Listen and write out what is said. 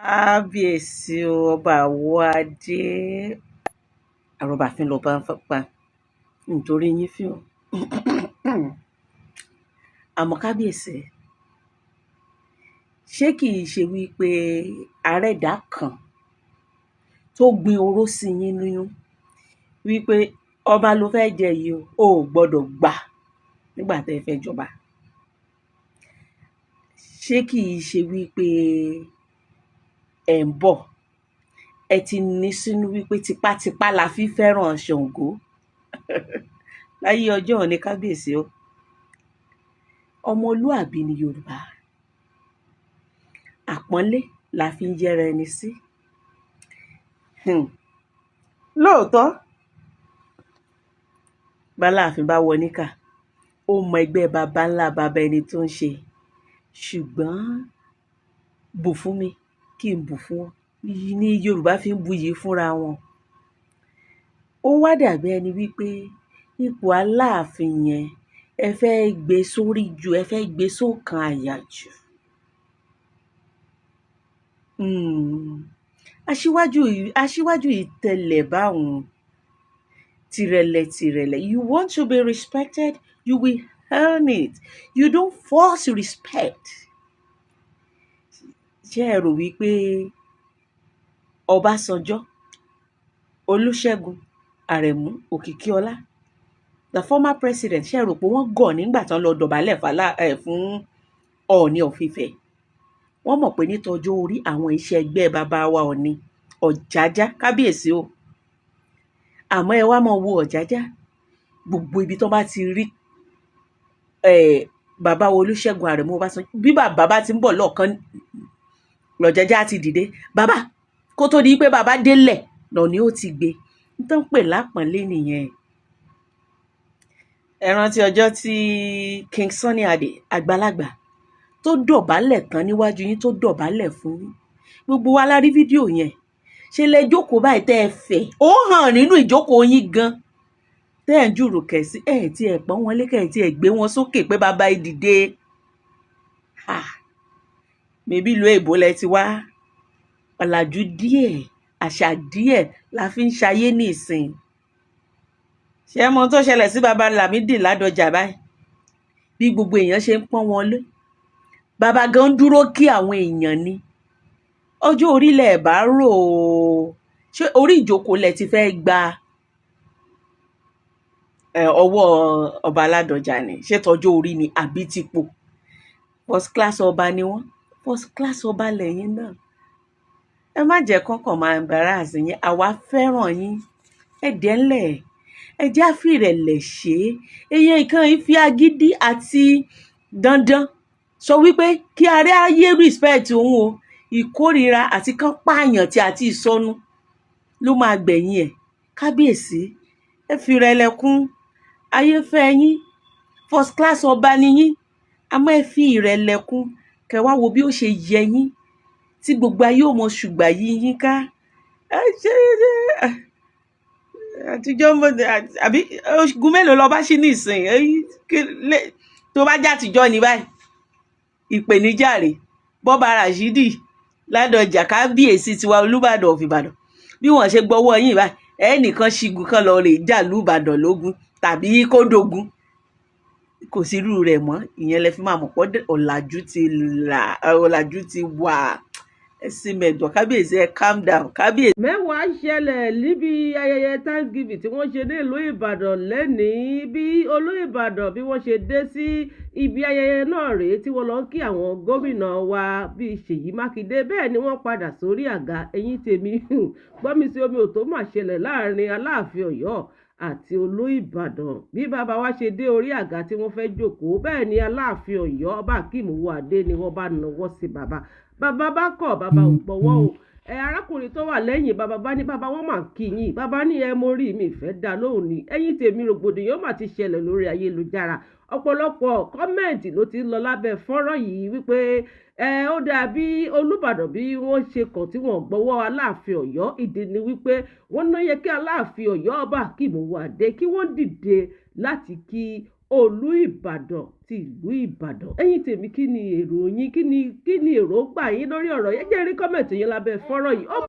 Kábíyèsí o, ọba Àwọ̀adé, àròbàfin lọ́ba ń pa nítorí yín fín o. Àmọ́ kábíyèsí, ṣé kìí ṣe wípé àrẹ̀dá kan tó gbin oró sí yín nínú wípé ọba ló fẹ́ jẹ yìí o, ò gbọ́dọ̀ gbà nígbà tẹ́ ẹ fẹ́ jọba? Ṣé kìí ṣe wípé ẹ̀ ń bọ̀, ẹ ti ní sínú wípé tipátipá la fi fẹ́ràn Ṣàngó láyé ọjọ́ òní? Kábíyèsí o, ọmọlúàbí ni Yorùbá, àpọ́nlé la fi ń yẹra ẹni sí. Lóòótọ́, báláàfin bá wọ níkà, ó mọ ẹgbẹ́ baba ńlá baba ẹni tó ń ṣe, ṣùgbọ́n bù fún mi kí n bù fún ọ ní Yorùbá fi ń buyì fúnra wọn. Ó wá dàbí ẹni wípé ipò Aláàfin yẹn, ẹ fẹ́ gbé sórí ju, ẹ fẹ́ gbé sókàn àyà jù. Aṣíwájú yìí tẹlẹ̀ báwọn tìrẹ̀lẹ̀ tìrẹ̀lẹ̀. You want to be respected, you will earn it. You don't force respect. Ṣé ẹ rò wípé Ọbásanjọ́, Olúṣẹ́gun Àrẹ̀mú Òkìkíọlá, the former president, ṣé ẹ rò pé wọ́n gọ̀ nígbà tán lọ dọ̀bálẹ̀ fàlà ẹ̀ fún Ọọ̀ni of Ifẹ̀? Wọ́n mọ̀ pé nítọjọ́ orí, àwọn iṣẹ́ ẹgbẹ́ bàbá wa Ọọ̀ni Ọ̀jájá, kábíyèsí o. Àmọ́ ẹ wá máa wo Ọ̀jájá, gbogbo ibi tó bá ti rí bàbá wa Olúṣẹ́gun Àrẹ̀mú Ọbásanjọ́, bí bàbá bá ti ń bọ̀ lọ́ọ̀kan, lọ̀jájá ti dìde. Bàbá, kó tó di pé bàbá délẹ̀ lọ ni ó ti gbé n tó ń pè lápọ̀nlé nìyẹn. Ẹ rántí ọjọ́ tí King Sunny Adé àgbàlagbà tó dọ̀bálẹ̀ tán níwájú yín, tó dọ̀bálẹ̀ fún yín? Gbogbo wa la rí fídíò yẹn. Ṣe lẹ jókòó báyìí tẹ́ ẹ fẹ̀, ó hàn nínú ìjókòó yín gan, tẹ́ ẹ̀ ń jùrù kẹ̀sí ẹ̀ tí ẹ̀ pọ́n wọn lé, kẹ̀ tí ẹ̀ gbé wọn sókè pé bàbá ẹ dìde. Mẹbí ìlú èbó lẹ ti wá, ọ̀làjú díẹ̀, àṣà díẹ̀ la fi ń ṣayé nísìn. Ṣé ẹ mọ ohun tó ṣẹlẹ̀ sí baba Lámídì Ládọjà báyìí? Bí gbogbo èèyàn ṣe ń pọ́n wọn lé, bàbá gan ń dúró kí àwọn èèyàn ni. Ọjọ́ orí lẹ̀ bá rò ó, ṣé orí ìjókòó lẹ ti fẹ́ gba ọwọ́ ọba Ládọjà ni? Ṣé tọjọ́ orí ni àbí tipò? First class ọba ni wọ́n, first class ọba lẹ́yìn náà. Ẹ má jẹ́ kọ́kàn máa embarrass yín. Àwa fẹ́ràn yín. Ẹ dẹ̀ ńlẹ̀, ẹ já fìrẹ̀lẹ̀ ṣe é. Èèyàn kan yìí fi agídí àti dandan sọ wípé kí aráyé respect òun o. Ìkórìíra àti kán pààyàn tí àti ìsọnù ló máa gbẹ̀yìn ẹ̀. Kábíyèsí, ẹ fìrẹ̀lẹ̀ kún. Ayé fẹ́ yín, first class ọba ni yín, àmọ́ ẹ fi ìrẹ̀lẹ̀ kún, kẹ́ wá wo bí ó ṣe yẹ yín tí gbogbo ayé ò mọ ṣùgbà yí yín ká. Ẹ ṣe àtijọ́ mọ àbí ogun mélòó lọ bá ṣí nísìn tó bá jàtijọ́ ní báyìí? Ìpèníjà rèé. Bọ́ba Rashidi Ládọjà, kábíyèsí tiwa, Olúbàdàn of Ìbàdàn, bí wọ́n ṣe gbọ́wọ́ yín báyìí, ẹnìkan ṣígun kan lọ rè jà lùbàdàn lógun tàbí kó dogun, kò sí irú rẹ̀ mọ́. Ìyẹn lẹ fi máa mọ̀ pé ọ̀làjú ti là, ọ̀làjú ti wà. Ẹ sì mẹ̀dọ̀, kábíyèsí, ẹ calm down, kábíyèsí. Mẹ́wàá ṣẹlẹ̀ níbi ayẹyẹ Thanksgiving tí wọ́n ṣe nílùú Ìbàdàn lẹ́nìí. Bí Olú Ìbàdàn bí wọ́n ṣe dé sí ibi ayẹyẹ náà rèé, tí wọ́n lọ ń kí àwọn gómìnà wa bíi Ṣèyí Mákindé, bẹ́ẹ̀ ni wọ́n padà sórí àga. Ẹ̀yìn tèmi, gbọ́mi sí omi ò tó mà ṣẹlẹ̀ láàrin Aláàfin Ọ̀yọ́ àti Olú Ìbàdàn. Bí bàbá wa ṣe dé orí àga tí wọ́n fẹ́ jókòó, bẹ́ẹ̀ ni Aláàfin Ọ̀yọ́, ọba Akeem Owóadé, ni wọ́n bá nawọ́ sí bàbá. Bàbá bá kọ̀, bàbá ò gbọ́wọ́ o. Ẹ arákùnrin tó wà lẹ́yìn bàbá bá ní, "Bàbá, wọ́n máa kí yín." Bàbá ní, "Ẹ mo rí mi ìfẹ́ dá lóhùn ni." Ẹ̀yìn tèmi, rògbòdìyàn mà ti ṣẹlẹ̀ lórí ayélujára. Ọ̀pọ̀lọpọ̀ comment ló ti ń lọ lábẹ́ fọ́nrán yìí wípé ẹ ó dáa bí Olùbàdàn bí wọ́n ṣe kàn tí wọ́n gbọ́wọ́ Aláàfin Ọ̀yọ́. Ìdí ni wípé wọ́n ná yẹ kí Aláàfin Ọ̀yọ́, ọba Akeem Owóadé, kí wọ́n dìde láti kí. Olú Ìbàdàn ti ìlú Ìbàdàn. Ẹ̀yin tèmi, kí ni èrò yín? Kí ni èròǹgbà yín lórí ọ̀rọ̀ yẹn? Jẹ́ rí comment yín lábẹ́ fọ́nrán yìí.